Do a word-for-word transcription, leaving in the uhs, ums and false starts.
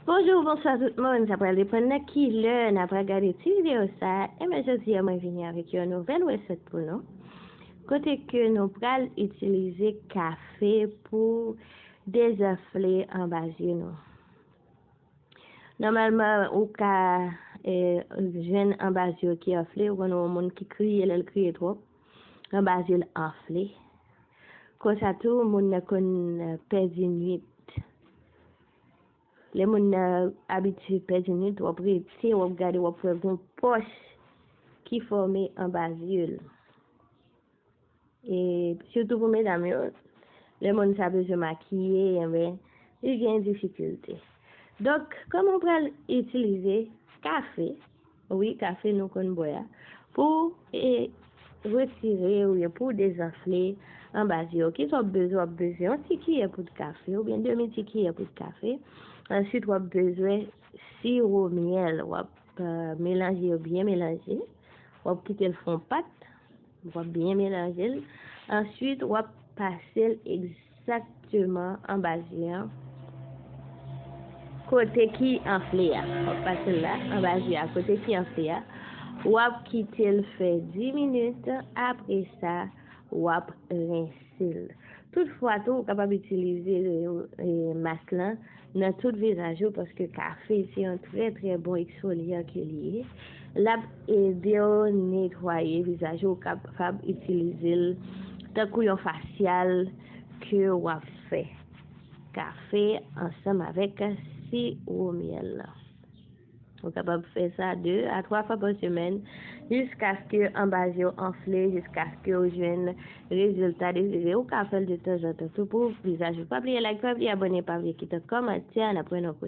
Bonjou, bonswa tout moun. Sa pral depann nan ki lè n ap gade ti videyo sa a. Enben, jodi a, mwen vini avèk yon nouvèl resèt pou nou. Kote ke nou pral itilize kafe pou dezanfle anba zye nou. Nòmalman, ou ka eh, jwenn anba zye ki anfle, ou konn yon moun ki kriye lè l kriye twòp, anba zye l anfle. Konsa tou, moun nan konn eh, pèdi nwit. Lè moun nan abitye pèdi nwit, w ap rete, w ap gade, w ap wè gon pòch ki fòme anba zye l. E sitou pou medam yo, lè moun sa bezwen makiye, enben, li gen difikilte. Donk, kòman w pral itilize kafe, wi, kafe nou konn bwè a, pou e, retire oubyen pou dezanfle anba zye w. Kisa w ap bezwen? W ap bezwen yon ti kiyè poud kafe oubyen demi ti kiyè poud kafe. Answit, w ap bezwen siwo myèl. W ap eh, melanje yo byen melanje. W ap kite l fè yon pat. W ap byen melanje l. Answit, w ap pase l egzakteman anba zye a. Kote ki anfle a. W ap pase l la, anba zye a, kote ki anfle a. W ap kite l fè dis minit. Apre sa, w ap rense l. Toutfwa tou, ou kapab itilize eh, mask lan nan tout vizaj ou, paske kafe se yon trè, trè bon eksfolyan ke li ye. L ap ede w netwaye vizaj ou, ou kapab itilize l tankou yon fasyal ke w ap fè. Kafe ansanm avèk siwo myèl lan. Ou kapab fè sa de a twa fwa pa semèn, jiskaske anba zye w anfle, jiskaske w jwenn rezilta dezire. Ou ka fè l de tanzantan tou pou vizaj ou. Pa bliye like, pa bliye abòne, pa bliye kite kòmantè. N ap wè nan